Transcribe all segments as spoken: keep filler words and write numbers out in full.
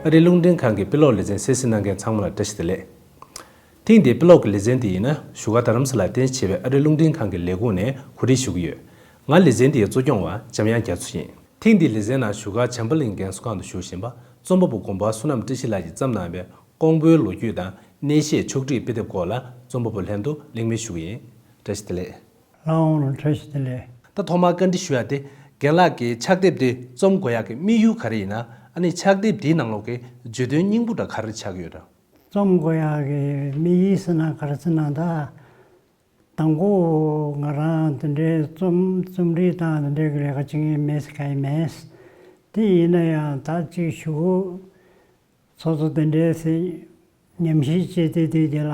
ཨ་རིའི་རླུང་འཕྲིན་ཁང་གི་དཔེ་ཀློག་ལེ་ཚན་གསན་གཟིགས་གནང་མཁན་ཚང་མ་ལ་བཀྲ་ཤིས་བདེ་ལེགས། ཐེངས་འདིའི་དཔེ་ཀློག་གི་ལེ་ཚན་འདི་ཡིན་ན་བཞུགས་སྒར་རྡ་རམ་ས་ལར་རྟེན་གཞི་བྱས་པའི་ཨ་རིའི་རླུང་འཕྲིན་ཁང་གི་ལས་ཁུངས་ནས་གོ་སྒྲིག་ཞུ་གི་ཡོད། ང་ལེ་ཚན་འདིའི་གཙོ་སྐྱོང་བ་འཇམ་དབྱངས་རྒྱ་མཚོ་ཡིན། ཐེངས་འདིའི་ལེ་ཚན་ནང་བཞུགས་སྒར་བྱམས་པ་གླིང་རྒན་གསོ་ཁང་དུ་བཞུགས་བཞིན་པ་རྩོམ་པ་པོ་དགོན་པ་བསོད་ནམས་བཀྲ་ཤིས་ལགས་ཀྱིས་བརྩམས་གནང་བའི་ཀོང་པོའི་ལོ་རྒྱུས་དང་གནས་བཤད་ཕྱོགས་སྒྲིག་དཔེ་དེབ་སྐོར་ལ་རྩོམ་པ་པོ་ལྷན་དུ་གླེང་མོལ་ཞུ་གི་ཡིན། བཀྲ་ཤིས་བདེ་ལེགས། ལགས་འོང་། བཀྲ་ཤིས་བདེ་ལེགས། ད་ཐོག་མར་བཀའ་འདྲི་ཞུ་ཡ་དེ། རྒན་ལགས་ཀྱིས་ཕྱག་དེབ་དེ་རྩོམ་དགོས་ཡག་གི་དམིགས་ཡུལ་ག་རེ་ཡིན་ན། ཨ་ནི་ཕྱག་དེབ་དེའི་ནང་ལོགས་ཀྱི་བརྗོད་དོན་སྙིང་པོ་འདྲ་ག་རེ་ཆགས་ཀྱི་ཡོད་ར། རྩོམ་དགོས་ཡག་གི་དམིགས་ཡུལ་ཟེར་ན་ག་རེ་ཟེར་ན། ད་དང་པོ་ང་རང་དེ་འདྲའི་རྩོམ་རྩོམ་རིག་དང་དེ་འདྲའི་གི་ལས་ཀ་བྱེད་མཁན་མེད་ཟེར་ག་ཡི་མེད། དེ་ཡིན་ན་ཡང་ད་ཅིག་ཞུ་གུ་སོ་སོ་དེ་འདྲའི་སེ་ཉམས་ཞིབ་བྱེད་དུས་དུས་དེ་ལ།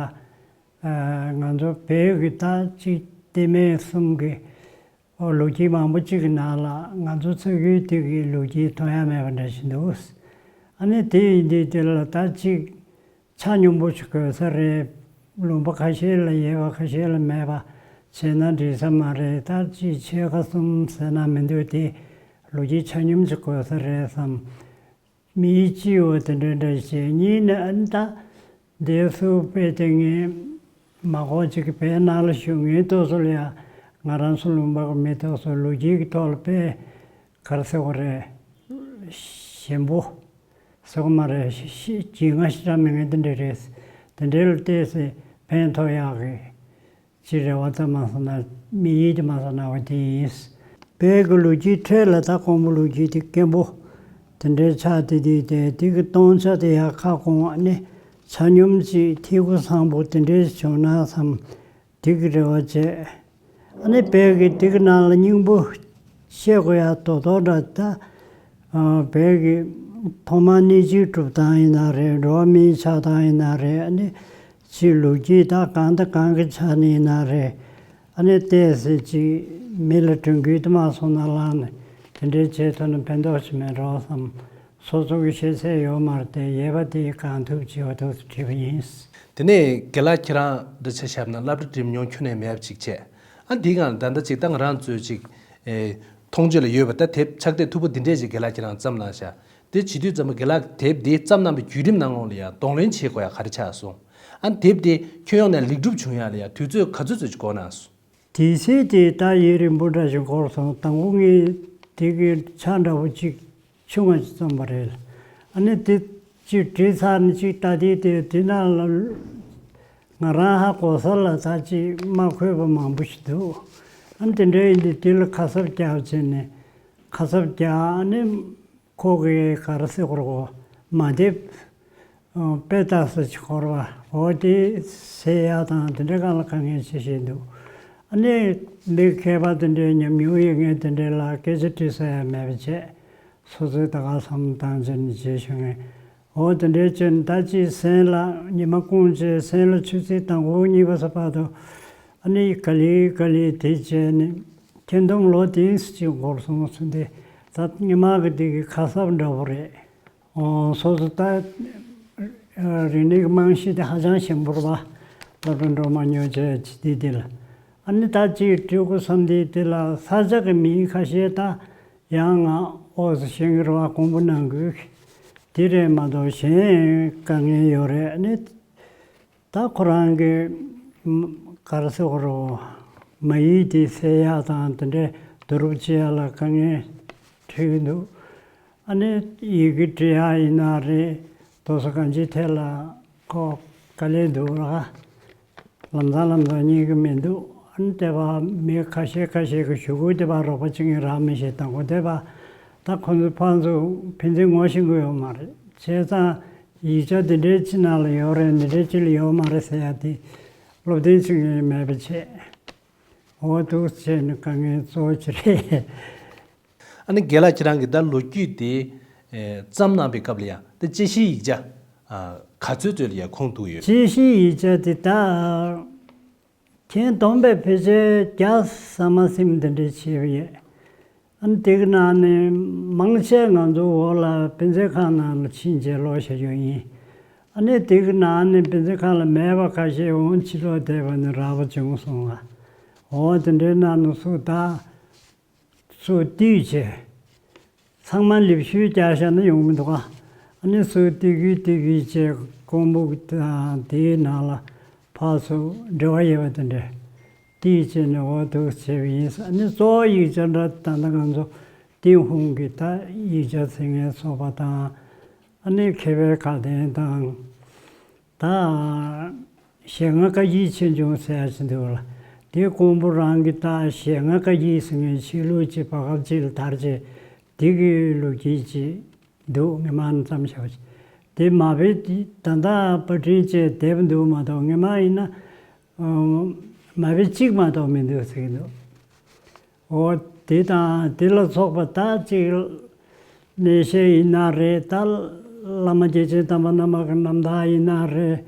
ཨ། ང་ཚོ་བོད་ཀྱི་ད་ཅིག་བསྟི་གནས་གསུམ་གྱི་ཨོ་ལོ་རྒྱུས་མང་པོ་ཅིག་གི་ནང་ལ་ང་ཚོ་ཚོ་ཡུལ་དེ་གི་ལོ་རྒྱུས་མཐོང་ཡ་མེད་པ་འདྲ་ཞིག་འདུག། ཨ་ནི་དེ་ཡིན་དུས་དེ་ལ་ད་ཅིག་ཆ་སྙོམས་པོ་ཞིག་དགོས་ས་རེད། ལུང་པ་ཁ་ཤས་ལ་ཡོད་པ་ཁ་ཤས་ལ་མེད་པ་བྱས་ན་འགྲིག་ས་མ་རེད། ད་ཅིག་ཆོལ་ཁ་གསུམ་ཟེར་ན་མི་འདུག་སྟེ། ལོ་རྒྱུས་ཆ་སྙོམས་ཅིག་དགོས་ས་རེད་བསམ། མི་ཡིས་སྤྱི་བོ་དེ་འདྲ་འདྲ་བྱས། གཉིས་ནི་ཨ་ནི་ད་འདས་སུ་དཔེ་དེ་ངས་མ་གོ་ཅིག་བོད་ནང་ལ་བཞུགས་ངའི་ཐོག་སོ་ལ་ཡ། ང་རང་ཚོ་ལུང་པ་གི་མི་ཐོག་སོ་ལོ་རྒྱུས་ཀྱི་ཐོག་ལ་དཔེ་ག་རེ་ཟེར་དགོས་རེད། ཞན་པོ་ཟེར་དགོས་མ་རེད། ཤི་ཤི་རྒྱུས་མངའ་ཞེ་དྲག་མེད་མཁན་དེ་འདྲ་རེད། དེ་འདྲའི་ལ་བལྟས་ཚེ་ཕན་ཐོགས་ཡག་གི་ཅི་རེ་བ་ཙམ་མ་སོང་ན་མི་ཡིད་དུ་མ་སོང་ན་བ་དེ་ཡིན། བོད་ཀྱི་ལོ་རྒྱུས་ཁྲོད་ལ་ད་ཀོང་པོ་ལོ་རྒྱུས་དེ་སྐྱེན་པོ་དེ་འདྲའི་ཆགས་དེ་དེ་དེ་དེ་གི་སྟོང་ཆ་དེ་ཡག་ཁ་སྐོང་ནས་ཆ་སྙོམས་ཀྱི་ཐིག་གུ་བཟང་པོ་དེ་འདྲའི་བྱུང་ན་བསམ། དེ་གི་རེ་བ་བྱས། ཨ་ནི་བོད་ཀྱི་དེ་གི་ནང་ལ་སྙིང་པོ་བཤད་དགོས་ཡ་དོ་དོ་འདྲ་ད། ཨ། བོད་ཀྱི་ཐོག་མར་གནས་ཆུང་གྲུབ་སྟངས་ཡིན་ན་རེད། འགྲོ་བ་མིའི་ཆགས་སྟངས་ཡིན་ན་རེད། ཨ་ནི་ཕྱིའི་ལོ་རྒྱུས་ད་གང་དང་གང་གི་ཆ་ནས་ཡིན་ན་རེད། ཨ་ནི་བལྟས་ཚེ་ཅིག་མི་ལ་དྲན་སྐུལ་དུ་མ་སོང་ན་ལངས་ནས་དེ་འདྲའི་བྱེད་ཐུབ་ན་ཕན་ཐོགས་ཤིག་མེད་འགྲོ་བསམ། སོ་སོ་གི་ཤེས་ཚད་ཡོད་མ་རེད་དེ། ཡོད་པ་དེ་གང་ཐུབ་ཅིག་འོ་ཐུབ་བྲིས་པ་ཡིན། དེ་ནས་རྒན་ལགས་ཁྱེད་རང་འདི་ཆ་བཞག་ན་སློབ་གྲྭ་འགྲིམ་མྱོང་ཁྱོན་ནས་མེད་པ་ཅིག་བྱས། ཨ། འདི་གང་ད་ལྟ་ཅིག་ད་ང་རང་ཚོའི་ཅིག་ཨེ། མཐོང་ཆོས་ལ་ཡོད་པ་ད་དེབ་ཕྱག་དེབ་མཐུག་པོ་འདི་འདྲས་ཅིག་རྒན་ལགས་ཁྱེད་རང་བརྩམས་གནང་ཤག། དེ་བྱེད་དུས་ཙམ་པ་རྒན་ལགས་དེབ་འདི་བརྩམས་གནང་བའི་བརྒྱུད་རིམ་ནང་ལོགས་ལ་ཡང་གདོང་ལེན་བྱེད་དགོས་ཡ་ག་རེ་ཆགས་སོང་། ཨ། དེབ་དེ་ཁྱོན་ཡོངས་ནས་ལེགས་གྲུབ་བྱུང་ཡ་ལ་ཡང་དུས་ཚོད་ག་ཚོད་ཚོད་ཅིག་འགོར་གནང་སོང་། དུས་ཚོད་དེ་ད་ཡུན་རིང་པོ་འདྲ་ཞིག་འགོར་སོང་། དང་པོ་ངས་དེ་གི་ཆ་འདྲ་བོ་གཅིག་ཆུང་བ་ཞིག་བརྩམས་པ་རེད། ཨ་ནི་དེ་གཅིག་བྲིས་ཚར་ནས་གཅིག་ལྟ་དུས་དེ་དེ་ནང་ལ་ང་རང་ཧ་གོ་ས་ལ་ད་ཅིག་མ་འཁོད་པ་མང་པོ་ཞིག་འདུག། ཨ་ནི་དེ་འདྲ་ཡིན་དུས་དེ་ལ་ཁ་གསབ་རྒྱག་བྱས་ནས་ཁ་གསབ་རྒྱག། ཨ་ནི། ཁོ་གིས་ག་རེ་ཟེར་དགོས་རེད། མ་དེབ་ཨ། དཔེ་ལྟ་ས་ཅིག་དགོས་རེད་པ། འོ་དེ་ཟེར་ཡག་དང་དེ་འདྲའི་སྒང་ལ་དཀའ་ངལ་ཆེ་ཤོས་འདུག། ཨ་ནི་མི་མཁས་པ་དེ་འདྲའི་ཉམས་མྱོང་ཡོད་མཁན་དེ་འདྲའི་ལ་སྐད་ཆ་དྲི་ས་ཡང་མེད་པ་བྱས། སོ་སོའི་ད་ག་བསམ་བློ་བཏང་བྱས་ནས་བྱས་བྱུང་ངས། འོ་དེ་འདྲའི་བྱས་ནས་ད་ཅིག་གཟན་ལ་ཉི་མ་སྐུང་བྱས། གཟན་ལ་ཆུ་ཚོད་དང་པོ་གཉིས་པ་ས་བར་དུ། ཨ་ནི་ག་ལེ་ག་ལེ་དེ་བྱས་ནས་ཁྱོན་བསྡོམས་ལོ་དེ་ཙམ་ཅིག་འགོར་སོང་ཚུལ་འདི་ད་སྔོན་མ་གི་དེ་གི་ཁ་གསབ་འདྲ་པོ་རེད། ཨོ། སོ་སོ་ད་རིག་གནས་ཀྱི་རྨང་གཞི་དེ་ཧ་ཅང་ཞན་པོ་རེད་པ། སློབ་གྲྭ་འགྲོ་མ་མྱོང་བྱས་ཅི་དེ་དེ་ལ། ཨ་ནི་ད་ཅིག་སྤྲུལ་སྐུ་བསམ་དེ་དེ་ལ་ས་ཆ་གི་མིང་ཁ་ཤས་ད་ཡང་ང་འོ་ཟེར་ཤེས་ཀྱི་རེད་པ། དགོངས་པ་གནང་དགོས་ཀྱི་དེ་རེད་མ་གཏོགས་གཞན་དཀའ་ངལ་ཡོད་རེད། ཨ་ནི། ད་ཁོ་རང་གི་ག་རེ་ཟེར་དགོས་རེད། མ་ཡིག་དེ་གསལ་ཡག་དང་དེ་འདྲའི་བསྡུ་རུབ་བྱེད་ཡག་ལ་དཀའ་ངལ་འཕྲད་ཀྱི་འདུག། ཨ་ནི་ཡི་གེ་འབྲི་ཡག་ཡིན་ན་རེད། དེ་ཚོ་གང་ཅིའི་ཐད་ལ་ཁོ་དཀའ་ལས་འདུག་ར། ལམ་སང་ལམ་སང་རྙེད་ཀྱི་མི་འདུག། ཨ་ནི་དེ་བ་མི་ཁ་ཤས་ཁ་ཤས་ཀྱི་ཞུ་སྐུལ་དེ་བ་རོགས་པ་བྱེད་མཁན་རག་མི་ཤེས། དང་པོ་དེ་བ་ད་ཁོ་ཚོ་ཕར་ཚུར་ཕན་ཚུན་ངོ་ཤེས་ཀྱི་ཡོད་མ་རེད། བྱས་ཙང་། ཡིག་ཆ་འདི་འདྲའི་ཅིག་ནང་ལ་ཡོད་རེད། འདི་འདྲའི་ཅིག་ལ་ཡོད་མ་རེད་ཟེར་ཡ་དེ་སློབ་སྟོན་བྱེད་མཁན་མེད་པ་བྱས། འོ་འདུག་བྱས་ནས་དཀའ་ངལ་གཙོ་བོ་ཅིག་རེད། ཨ་ནི་རྒན་ལགས་ཁྱེད་རང་གིས་ད་ལོ་རྒྱུས་དེ་ཨེ་བརྩམས་གནང་པའི་སྐབས་ལ་ཡང་ད་དཔྱད་གཞིའི་ཡིག་ཆ་ཨ་ག་ཚོད་ཚོད་ལ་ཡང་ཁུངས་གཏུགས་ཡོད། དཔྱད་གཞིའི་ཡིག་ཆ་དེ་ད། ཁྱོན་བསྡོམས་པའི་ཕལ་ཆེར་བརྒྱ་ཟ་མ་ཟིན་འདི་འདྲའི་བྱས་པ་ཡོད། ཨ་ནི་དེ་གི་ནང་ནས་མང་ཆེ་ང་ཚོ་འོག་ལ་དཔེ་མཛོད་ཁང་ནང་ལ་ཕྱིན་རྗེས་ཀློག་བྱ་རྒྱུ་ཡིན། ཨ་ནི་དེ་གི་ནང་ནས་དཔེ་མཛོད་ཁང་ལ་མེད་པ་ཁ་ཤས་འོང་ཕྱིར་ལོག་བསྡད་པ་ནི་རག་པ་བྱུང་སོང་ང་། འོ་དེ་འདྲའི་ནང་ནས་སུ་ད། སུ་བཏུས་བྱས། ཚང་མ་ལེབ་ཤུལ་བརྒྱབ་བཞག་ན་ཡོང་མི་འདུག་ག། ཨ་ནི་སུ་ཏི་གི་ཏི་གི་བྱས་ཀོང་པོ་དང་དེའི་ནང་ལ་ཕར་ཚུར་འབྲེལ་བ་ཡོད་པ་དེ་འདྲས་ཏི་བྱས་ནས་འོ་འདུག་བྱས་པ་ཡིན། ཨ་ནི་གཙོ་བོ་ཡིག་ཆ་འདྲ་ད་ལྟ་ང་ཚོ་ཏུན་ཧོང་གི་ད་ཡིག་ཆ་ཟེར་མཁན་ཚོགས་པ་དང་། ཨ་ནི་མཁས་པའི་བཀའ་བསྟན་དང་། ད་ཞལ་སྔ་བཀའ་བརྒྱུད་ཆོས་འབྱུང་ཟེར་ཡ་ཞིག་འདུག་ལ། དེ་ཀོང་པོ་རང་གི་ད་ཞལ་སྔ་བཀའ་བརྒྱུད་ཟེར་མཁན་ཆོས་ལུགས་ཀྱི་བར་སྐབས་ཅིག་ལ་དར་རྗེས་དེ་གི་ལོ་རྒྱུས་ཅིག་འདུག་ངས་མ་ནི་བརྩམས་བཞག་པ་ཞིག་དེ་མ་དཔེ་ད་ལྟ་པར་སྐྲུན་བྱས་དེབ་འདུག་མ་གཏོགས་ངས་མ་ཡིན་ན་མ་དཔེ་གཅིག་མ་གཏོགས་མི་འདུག་ཟེར་གྱི་འདུག་འོ་དེ་དང་དེ་ལ་སོགས་པ་ད་ཅིག་གནས་བཤད་ཡིན་ན་རེད། ད་བླ་མ་རྒྱལ་ཆེན་དམ་པ་རྣམ་པ་གི་རྣམ་ཐར་ཡིན་ན་རེད།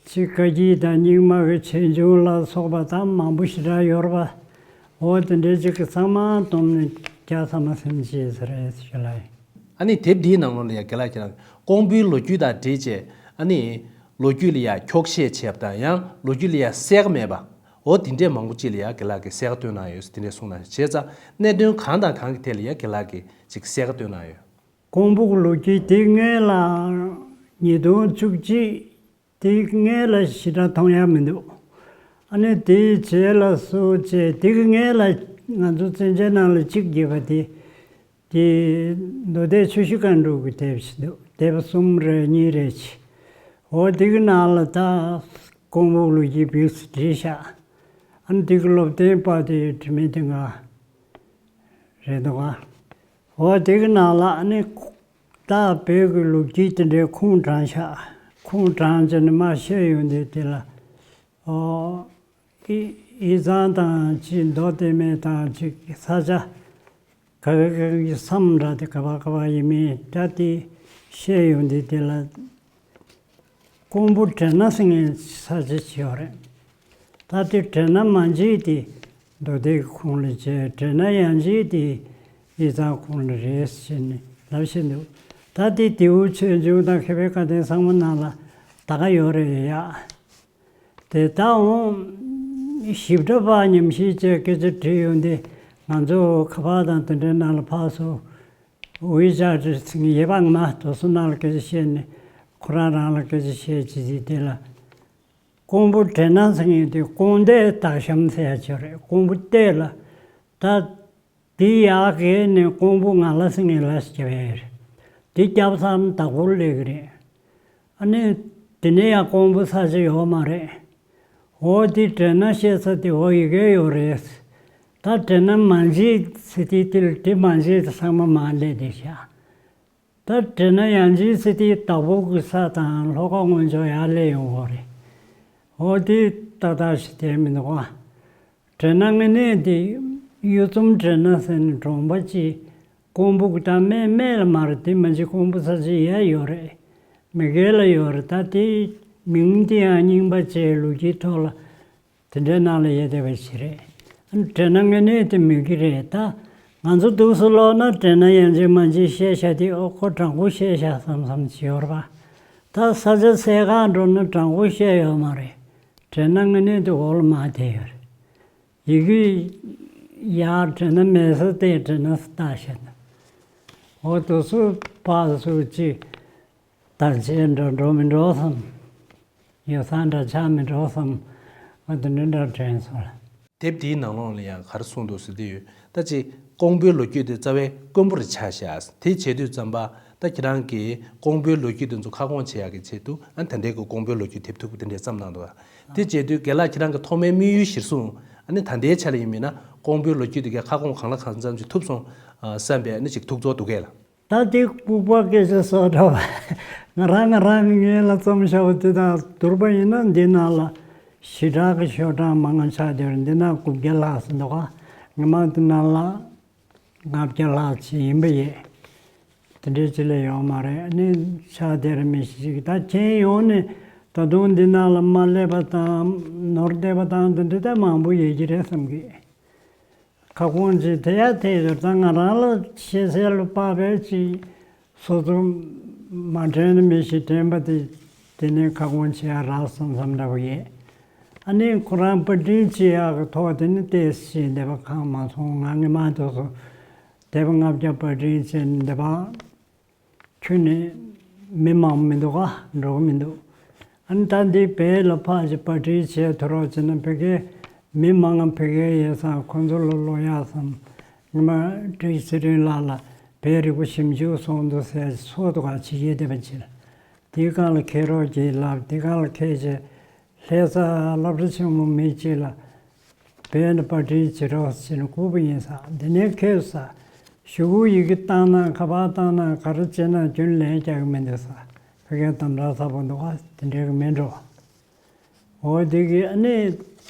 ཅིག་བཀའ་བརྒྱུད་དང་རྙིང་མ་གི་ཆོས་འབྱུང་ལ་སོགས་པ་ད་མང་པོ་ཞེ་དྲག་ཡོད་རེད་པ། འོ་དེ་འདྲའི་ཅིག་གི་ཚང་མ་བསྡོམས་ནས་བརྒྱ་ཚང་མ་ཟིན་བྱས་ཟེར་རེད་ཞུ་ལ་ཡིན། ཨ་ནི་དེབ་འདིའི་ནང་ལོགས་ལ་ཡང་དགེ་ལགས་ཁྱེད་རང་ཀོང་པོའི་ལོ་རྒྱུས་དང་འབྲེལ་བྱས་ཨ་ནི་ལོ་རྒྱུས་ལ་ཡང་འཁྱོག་བཤད་བྱས་པ་དང་ཡང་ལོ་རྒྱུས་ལ་ཡང་གསལ་ཁ་མེད་པ། འོ་དེ་འདྲས་མང་པོ་ཅིག་ལ་ཡང་དགེ་ལགས་ཀྱིས་གསལ་ཁ་སྟོན་གནང་ཡོད་ཟེར་དེ་འདྲས་གསུངས་གནང་བྱས་ཙང་གནད་དོན་གང་དང་གང་གི་ཐད་ལ་ཡང་དགེ་ལགས་ཀྱིས་ཅིག་གསལ་ཁ་སྟོན་གནང་ཡོད། ཀོང་པོ་གི་ལོ་རྒྱུས་དེ་སྔོན་ལ་ཉིས་སྟོང་བཅུ་གཅིག་དེ་སྔོན་ལ་ཞེ་དྲག་མཐོང་ཡ་མི་འདུག་ཨ་ནི་དེའི་རྗེས་ལ་སུ་བྱས་དེ་གི་སྔོན་ལ་ང་ཚོ་བཙན་བྱོལ་ནང་ལ་གཅིག་བརྒྱབ་པ་དེ། དེ་མདོ་སྡེ་ཆུ་བཞི་སྒང་དྲུག་གི་དེབ་ཞིག་འདུག་དེབ་གསུམ་རེ་གཉིས་རེ་ཅིག་འོ་དེ་གི་ནང་ལ་ད་ཀོང་པོ་ལོ་རྒྱུས་བེད་སྤྱོད་བྱས་ཤག་ཨ་ནི་དེ་གི་སློབ་སྟོན་པ་དེ་དྲི་མེད་དེ་ང་རེད་འདུག་ག་འོ་དེ་གི་ནང་ལ་ཨ་ནི་ད་བོད་ཀྱི་ལོ་རྒྱུས་དེ་འདྲའི་ཁུངས་དྲངས་ཤག་ཁུངས་དྲངས་བྱས་ནས་མར་བཤད་ཡོང་དུས་དེ་ལ། ཨོ། ཨི་ཨི་ཚང་དང་ཅིག་མདོ་སྟོད་སྨད་དང་ཅིག་ས་ཆ་ག་ག་ག་གི་མཚམས་འདྲ་དེ་ག་པར་ག་པར་ཡིན་མིན་འདྲ་དེ་བཤད་ཡོང་དུས་དེ་ལ་ཀོང་པོ་བྲེ་ན་ཟེར་མཁན་ས་ཆ་ཅིག་ཡོད་རེད། ད་དེ་བྲེ་ན་མན་ཇུ་དེ་མདོ་སྡེ་གི་ཁོངས་ལ་བྱས། བྲེ་ན་ཡན་ཇུ་དེ་ཨི་ཚང་ཁོངས་ལ་རེད་ཟེར་ནས་ལབ་བཞིན་འདུག་ད་དེ་ཏེའུ་ཆོས་འབྱུང་དང་མཁས་པའི་བཀའ་བསྟན་ཚང་མ་ནང་ལ་ད་ག་ཡོད་རེད་ཡ། དེ་ལྟའང་ཞིབ་ཕྲ་པ་ཉམས་ཞིབ་བྱས་སྐད་ཆ་དྲིས་ཡོང་དུས་ང་ཚོ་ཁ་པར་དང་དེ་འདྲའི་ནང་ལ་ཕར་ཚུར་ཝེ་ཆེ་ཊི་ཟེར་མཁན་ཡོད་པ། ང་མ་དེ་ཚོ་ནང་ལ་སྐད་ཆ་བཤད་ནས་ཁོ་རང་རང་ལ་སྐད་ཆ་བཤད་བྱེད་ཀྱི་དེ་ལ། ཀོང་པོ་བྲེ་ན་ཟེར་མཁན་དེ་ཀོང་སྟོད་སྟག་ཤམ་ཟེར་ཡ་ཅིག་རེད། ཀོང་པོ་སྟོད་ལ་ད། དེ་ཡར་བརྒལ་ནས་ཀོང་པོ་ང་ལ་ཟེར་མཁན་ལ་སྐྱེ་བ་རེད། དེ་སྐྱབས་ས་དྭགས་པོ་སླེབས་ཀྱི་རེད། ཨ་ནི་དེ་ནས་ཡང་ཀོང་པོ་ས་ཆ་ཡོད་མ་རེད། འོ་དེ་བྲེ་ན་བཤད་ས་དེ་འོ་ཡ་གི་ཡོད་རེད། ད་བྲེ་ན་མན་ཇུ་ཟེར་དེ་དེ་ལ་བྲེ་མན་ཇུ་དེ་ཚང་མ་མར་སླེབས་བསྡད་ཤག་ད་བྲེ་ན་ཡན་ཇུ་ཟེར་དེ་དྭགས་པོ་གི་ས་དང་ལྷོ་ཁ་སྔོན་ཕྱོགས་ཡར་སླེབས་ཡོང་གི་རེད། འོ་དེ་ཏག་ཏག་ཞིག་བསྡད་མི་འདུག་ག་བྲེ་ན་དངོས་གནས་དེ་གཡུ་ཚོམ་བྲེ་ན་ཟེར་ནས་གྲོང་པ་ཅིག་ཀོང་པོ་གི་ད་སྨད་སྨད་ལ་མ་རེད། དེ་མན་ཇུ་ཀོང་པོ་ས་ཆ་ཡར་ཡོད་རེད། མི་སྒེར་ལ་ཡོད་རེད། ད་དེ་མིང་དེ་ཡང་རྙིང་པ་བྱས་ལོ་རྒྱུས་ཐོག་ལ་དེ་འདྲའི་ནང་ལ་ཡོད་བསྡད་པ་ཞིག་རེད། བྲེ་ན་དངོས་གནས་དེ་མི་གི་རེད། ད་ང་ཚོ་འདུག་སེ་ཀློག་ན་བྲེ་ན་ཡན་ཇུ་མན་ཇུ་བཤད་བཞག་དེ་ཨོ་ཁོ་དྲང་པོ་བཤད་བཞག་བསམ་བསམ་བྱེད་ཡོད་རེད་པ། ད་ས་ཆ་གསལ་ཁ་འགྲོ་ན་དྲང་པོ་བཤད་ཡོད་མ་རེད། བྲེ་ན་དངོས་གནས་དེ་འོག་ལ་མར་བསྡད་ཡོད་རེད། ཡ་གི་ཡར་བྲེ་ན་མེད་ས་དེ་བྲེ་ན་ས་ལྟ་བཤད་ན། འོ་དེ་ཚོ་ཕར་ཚུར་ཅིག་དར་ཆ་འདྲ་འགྲོ་མི་འགྲོ་བསམ། ཡོ་བསྲང་འདྲ་ཆགས་མི་འགྲོ་བསམ། འོ་དེ་འདྲ་འདྲ་དྲན་སོང་ལ། དེབ་འདིའི་ནང་ལོགས་ལ་ཡང་ག་རེ་གསུངས་འདུག་ཟེར་དུས་ད་ཅིག་ཀོང་པོའི་ལོ་རྒྱུས་དེ་རྩ་བའི་དཀོན་པོ་རུ་ཆགས་ཤག་དེ་བྱེད་དུས་ཙམ་པ་ད་ཁྱེད་རང་གིས་ཀོང་པོའི་ལོ་རྒྱུས་དེ་ཚོ་ཁ་སྐོང་བྱེད་ཡག་གི་ཆེད་དུ་ཨ་ནི་ད་ལྟའི་གི་ཀོང་པོའི་ལོ་རྒྱུས་དེབ་ཐེར་པ་དེ་འདྲས་བརྩམས་གནང་འདུག་དེ་བྱེད་དུས་རྒན་ལགས་ཁྱེད་རང་གི་ཐོག་མའི་དམིགས་ཡུལ་གཞིར་བཟུང་ཨ་ནི་ད་ལྟའི་ཆ་ལ་ཡིན་མིན་ན་ཀོང་པོའི་ལོ་རྒྱུས་དེ་གའི་ཁ་སྐོང་གང་ལ་གང་འཚམ་ཅིག་ཐུབ་སོང་བསམ་པའི་ཨ་ནི་ཅིག་ཐུགས་ཚོར་འདུག་གས་ལ། ད་དེ་ལྐུགས་པ་སྐད་ཆ་བཟོ་འདྲ་བ། ང་རང་ང་རང་གི་ངོས་ལ་རྩོམ་བྱ་བ་དེ་དང་བསྡུར་བ་ཡིན་ན་འདི་ནང་ལ་ཞེ་དྲག་གི་ཤོག་གྲངས་མང་ང་ཆགས་བསྡད་རེད། འདི་ན་དགུ་བརྒྱ་ལྷག་ཙམ་འདུག་ག་ངོ་མ་འདི་ནང་ལ་ལྔ་བརྒྱ་ལྷག་ཅིག་ཡིན་པ་ཡིན། དེ་འདྲའི་ཅིག་ལས་ཡོད་མ་རེད། ཨ་ནི་ཆགས་བསྡད་རེད་མི་ཞིག་ད་མཁྱེན་ཡོང་ནས་ད་དུང་འདི་ནང་ལ་མ་སླེབས་པ་དང་ནོར་བསྡད་པ་དང་འདི་འདྲ་ད་མང་པོ་ཡོད་ཀྱི་རེད་བསམ་གི། ཁ་སྐོང་ཅིག་དེ་ཡ་དེ་ཡོད་ཙང་ང་རང་ལ་ཤེས་གསལ་ལ་དཔག་པའི་ཅིག་སོ་སོ་མ་དྲན་ནས་མི་ཞིག་དྲན་པ་དེ་དེ་ནས་ཁ་སྐོང་བྱེད་ཡ་རག་སོང་བསམ་འདྲ་བོ་ཡོད། ཨ་ནི་ཁོ་རང་པར་སྐྲུན་བྱེད་ཡག་གི་ཐོག་དེ་ནི་ཏོག་ཙམ་འདི་པ་གང་མ་སོང་། ང་ངས་མ་ཐུག་སོང་། དེ་པ་ལྔ་བརྒྱ་པར་སྐྲུན་བྱས་ནས་འདི་པ་ཁྱོན་ནས་ མི་མང་མི་འདུག་ག་འགྲོ་གི་མི་འདུག་ཨ་ནི་ད་འདི་བལ་ལ་ཕར་ཅིག་པར་སྐྲུན་བྱས་ཐུབ་རོགས་བྱས་ན་ཕ་གིའི་མི་མང་ང་ཕ་གིའི་ཡས་ས་ཁོ་ཚོ་ལ་ལོ་ཡག་བསམ། ངོ་མ་བཀྲ་ཤིས་ཚེ་རིང་ལགས་ལ་བལ་རིག་པ་ཞིབ་འཇུག་སོང་འདུག་ཟེར་ཚོགས་འདུ་ཁག་ཕྱི་རྒྱལ་བསྡད་པ་ཅིག་ལ། དེའི་སྒང་ལ་མཁས་རོགས་ཀྱིས་ལབ། དེའི་སྒང་ལ་མཁས་བྱས་ལྷ་ས་སློབ་གྲྭ་ཆེན་མོ་མི་གཅིག་ལ་བལ་ནས་པར་སྐྲུན་བྱེད་རོགས་ཟེར་ནས་བསྐུར་བ་ཡིན་ས། འདི་ནས་ཁྱོད་ས་ཞུ་སྐུལ་ཡི་གེ་བཏང་ན་ག་པར་བཏང་ན་ག་རེ་བྱས་ན་རྒྱུན་ལན་རྒྱག་གི་མི་འདུག་ས། ཕ་གིར་དམ་དྲག་ཚ་པོ་འདུག་ག་དེ་འདྲའི་གི་མིན་འགྲོ། འོ་དེ་གི་ཨ་ནི་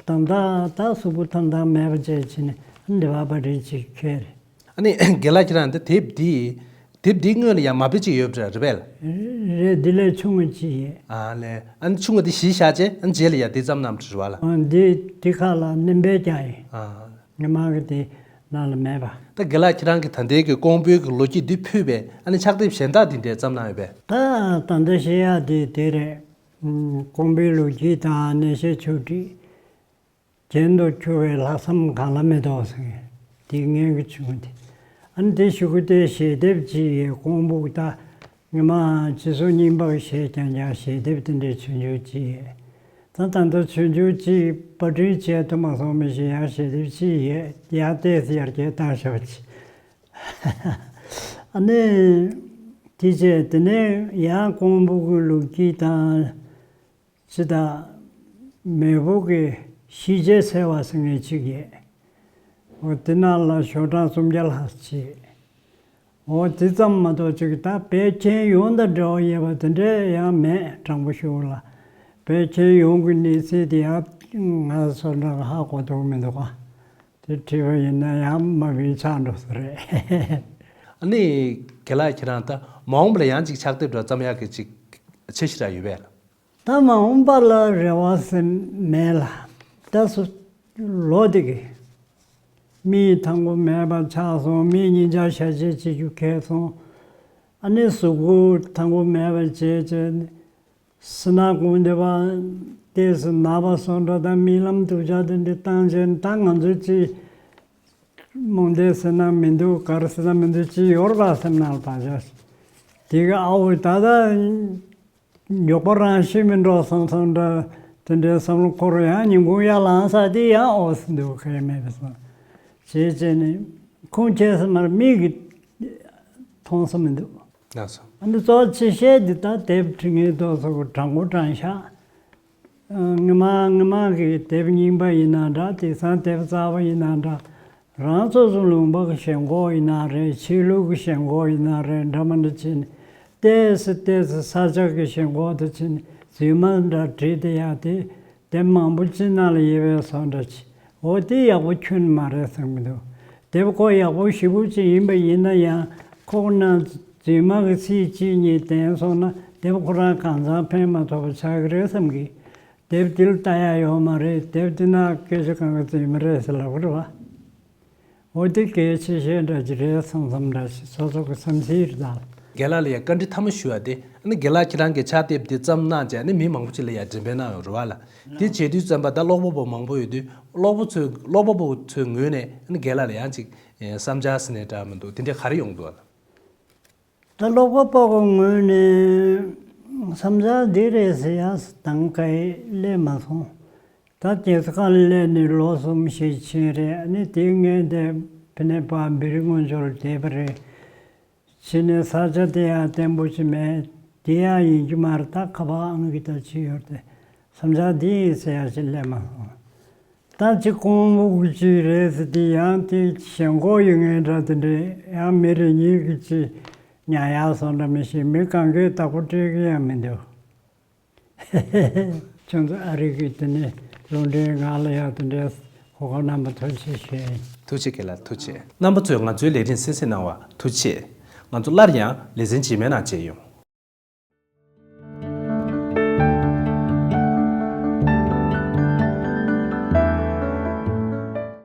དམ་དྲག་ད་གཟུགས་པོ་ཐང་ཐང་མེད་པ་བྱས་བྱས་ནས་ཨ་ནི་འདི་བ་པར་སྐྲུན་བྱེད་ཁྱོད་རེད། ཨ་ནི་རྒན་ལགས་ཁྱེད་རང་འདི་དེབ་འདི། དེབ་འདི་སྔོན་ལ་ཡང་མ་དཔེ་ཅིག་ཡོད་པ་རེད་པས། རེད། འདི་ལས་ཆུང་ངུ་ཅིག་ཡོད། ཨ་ལས། ཨ་ནི་ཆུང་ངུ་འདི་གཞི་བཞག་རྗེས་ཨ་ནི་རྗེས་ལ་ཡང་འདི་བརྩམས་གནང་བ་རེད་བ་ལ། ཨ་འདི་འདི་ཁ་ལ་སྣོན་པ་རྒྱག་ཡིན། ཨ། ངས་མ་གི་དེ་ནང་ལ་མེད་པ། ད་རྒན་ལགས་ཁྱེད་རང་གི་ད་ལྟའི་གི་ཀོང་པོའི་གི་ལོ་རྒྱུས་འདི་ཕུད་པའི་ཨ་ནི་ཕྱག་དེབ་གཞན་དག་འདི་འདྲས་བརྩམས་གནང་ཡོད་པས། ད་ད་ལྟ་བཤད་ཡག་དེ་དེ་རེད། ཨ་ཀོང་པོའི་ལོ་རྒྱུས་དང་གནས་བཤད་ཆོས་ཁྲིད། རྒྱན་དུ་གྱུར་བའི་ལྷག་བསམ་གང་ལ་མེད་དོ་ཟེར། དེ་ངའི་གི་བྱུང་དེ། ཨ་ནི་དེ་ཞུ་གི་དེ་ཞལ་འདེབས་ཅིག་ཡོད། ཀོང་པོ་ད་ངོ་མ་སྤྱི་ཚོགས་རྙིང་པ་གི་བཤད་ཀྱང་ཀྱང་ཞལ་འདེབས་དེ་འདྲའི་ཆོས་འབྱོར་ཅིག་ཡོད། ད་ད་ལྟ་ཆོས་འབྱོར་ཅིག་པར་སྐྲུན་བྱས་ཐུབ་མ་སོང་མི་ཞིག་ཡང་ཞལ་འདེབས་ཅིག་ཡོད། ཡང་ཏོག་ཙམ་ཡར་རྒྱས་བཏང་ཤོག་ཅིག་ཨ་ནི་དེ་བྱས་དེ་ནས་ཡང་ཀོང་པོ་གི་ལོ་རྒྱུས་དང་། ཅི་ད། མེས་པོ་གི་ཤེས་བྱའི་ཚལ་བ་ཟེར་མཁན་ཅིག་ཡོད། འོ་དེ་ནང་ལ་ཞོ་གྲྭ་སུམ་བརྒྱ་ལྷག་ཅིག་འོ་དེ་ཙམ་མ་གཏོགས་ཅིག་ད་བོད་ཁྱིམ་ཡོངས་དང་འབྲེལ་བ་ཡོད་པ་དེ་འདྲས་ཡང་མེད། དྲང་པོ་ཞུ་ལ། བོད་ཁྱིམ་ཡོངས་ཀྱི་གནས་ཚུལ་དེ་ཡང་ང་ཚོ་འདྲ་ཧ་གོ་ཐུབ་མི་འདུག་ག་དེ་བྲིས་པ་ཡིན་ན་ཡང་མ་བིན་ཆགས་འགྲོ་ས་རེད། ཨ་ནི་རྒན་ལགས་ཁྱེད་རང་ད་མ་འོངས་པ་ལ་ཡང་ཅིག་ཕྱག་དེབ་འདྲ་བརྩམ་ཡག་གི་ཅིག་འཆར་གཞི་ར་ཡོད་པས་ལ། ད་མ་འོངས་པ་ལ་རེ་བ་ཟེར་མེད་ལ། ད་སུ་ལོ་དེ་གི་མིའི་ཐང་པོ་མེད་པ་ཆགས་སོང་། མིའི་སྙིང་རྗེ་ཤ་ཆེ་བྱེད་རྒྱུ་ཁེལ་སོང་། ཨ་ནི་གཟུགས་པོ་ཐང་པོ་མེད་པ་བྱས་བྱས་ནས་སུན་སྣང་སྐུང་བསྡད་པ། ཏོག་ཙམ་ན་བ་སོང་འགྲོ། ད་རྨི་ལམ་སྡུག་ཅག་དེ་འདྲ་བཏང་བྱས་ནས་ད་ང་ཚོ་ཅིག་རྨོངས་དད་ཟེར་ན་མི་འདུག་ག་རེ་ཟེར་ན་མི་འདུག་ཅིག་ཡོད་རེད་པ་སེམས་ནང་ལ་བག་ཆགས་ཤིག་དེ་གི་ཨ་འོ་ད་ལྟ་མགྱོགས་པོ་རང་ཤི་མི་འགྲོ་བསམ་བསམ་འདྲ། དེ་འདྲའི་བསམ་བློ་འཁོར་ཡང་ཉིན་གུང་ཡར་ལངས་ས་དེ་ཡང་འོ་ཟེར་འདུག་ག་ཡེ་མེད་པ་སོང་བྱས་བྱས་ནས་ཁུངས་སྐྱེལ་ས་མར་མིག་གིས་མཐོང་ས་མི་འདུག་ལགས་སོ། ཨ་ནི་གཙོ་ཆེ་ཤོས་འདི་ད་དེབ་འབྲི་མཁན་དེ་ཚོ་གི་དྲང་པོ་དྲང་བཞག་ངོ་མ་ངོ་མ་གི་དེབ་རྙིང་པ་ཡིན་ན་འདྲ། དེང་སང་དེབ་གསར་པ་ཡིན་ན་འདྲ། རང་སོ་སོ་ལུང་པ་གི་ཞེན་ཁོག་ཡིན་ན་རེད། ཆོས་ལུགས་ཀྱི་ཞེན་ཁོག་ཡིན་ན་རེད། འདྲ་མི་འདྲ་བྱས་ནས་ཏོག་ཙམ་ཏོག་ཙམ་ས་ཆ་གི་ཞེན་ཁོག་དེ་བྱས་ནས་རྫུན་མ་འདྲ་བྲིས་བསྡད་ཡག་དེ། དེབ་མང་པོ་ཅིག་ནང་ལ་ཡོད་པའི་བཟོ་འདྲ་ཅིག་འོ་དེ་ཡག་པོ་ཁྱོན་ནས་མ་རེད་བསམ་གྱི་འདུག་དེབ་ཁོ་ཡག་པོ་ཞེ་པོ་ཅིག་ཡིན་པ་ཡིན་ན་ཡང་ཁོ་ནང་རྫུན་མ་གི་ཚིག་གཅིག་གཉིས་བསྟན་སོང་ན་དེབ་ཁོ་རང་གང་ཚང་ཕན་མ་ཐོགས་པ་ཆགས་ཀྱི་རེད་བསམ་གི་དེབ་དེ་ལ་ལྟ་ཡག་ཡོད་མ་རེད། དེབ་དེ་ནང་སྐད་ཆ་གང་ག་རྫུན་མ་རེད་ཟེར་ལབ་ཀྱི་རེད་བ། འོ་དེ་གལ་ཆེ་ཤོས་འདྲ་ཅིག་རེད་བསམ་བསམ་འདྲ་ཞིག་སོ་སོ་གི་བསམ་ཚུལ་རེད་ད། རྒན་ལགས་ལ་ཡང་བཀའ་འདྲི་མཐའ་མ་ཞུ་བ་དེ་ཨ་ནི་རྒན་ལགས་ཁྱེད་རང་གི་ཕྱག་དེབ་འདི་བརྩམས་གནང་བྱས་ཨ་ནི་མི་མང་པོ་ཅིག་ལ་ཡང་འགྲེམས་སྤེལ་གནང་ཡོད་རེད་བ་ལ། དེ་བྱེད་དུས་ཙམ་པ་ད་ཀློག་པ་པོ་མང་པོ་ཡོད་དུས་ཀློག་པ་ཚོས་ཀློག་པ་པོ་ཚོའི་ངོས་ནས་ཨ་ནི་རྒན་ལགས་ལ་ཡང་ཅིག་བསམ་འཆར་ཟེར་ནས་འདྲ་མི་འདུག་དེ་འདྲ་ག་རེ་ཡོང་འདུག་བ་ལ། ད་ཀློག་པ་པོ་གི་ངོས་ནས་བསམ་འཆར་འདི་རེད་ཟེར་ཡག་དང་ག་ཡེ་སླེབས་མ་སོང་། ད་རྒྱལ་ས་ཁ་ལ་སླེབས་ནས་ལོ་གསུམ་ཞིག་ཕྱིན་རེད། ཨ་ནི་དེའི་སྔོན་དེ་ཕ་ནས་ཕར་བེ་རི་སྔོན་ཆོག་ལ་བསྡད་པ་རེད། ཕྱིན་ནས་ས་ཆ་དེ་ཡང་བརྟན་པོ་ཞིག་མེད། དེ་ཡང་ཡིན་གྱི་མ་རེད། ད་ཁ་པར་ཨང་ཀི་ད་ཅིག་ཡོད་དེ་བསམ་འཆར་འདི་ཡིན་ཟེར་ཡག་ཅིག་སླེབས་མ་སོང་། ད་ཅིག་ཀོང་པོ་གི་ཅིག་རེད་ཟེར། དེ་ཡང་དེ་ཞེན་ཁོག་ཡོད་མཁན་འདྲ། དེ་འདྲའི་ཡང་མི་རེ་གཉིས་ཀྱིས་ཅིག་ཉར་ཡག་བཟོ་འདྲ་མི་ཤེས། མི་གང་གས་བདག་པོ་སྤྲད་ཀྱི་ཡང་མི་འདུག་ཁྱོད་ཚོ་ཨ་རི་གི་དེ་ནས་ལུང་འདྲེན་ང་ལ་ཡང་དེ་འདྲའི་གོ་སྐབས་གནང་བ་ཐུགས་རྗེ་ཆེ་ཞུ་ཡ་ཡིན། ཐུགས་རྗེ་ཆེ་རྒན་ལགས། ཐུགས་རྗེ་ཆེ། རྣམ་པ་ཚོས་ང་ཚོའི་ལས་རིམ་གསན་གཟིགས་གནང་བར་ཐུགས་རྗེ་ཆེ། ང་ཚོ་སླར་ཡང་ལེ་ཚན་རྗེས་མའི་ནང་མཇལ་ཡོང་།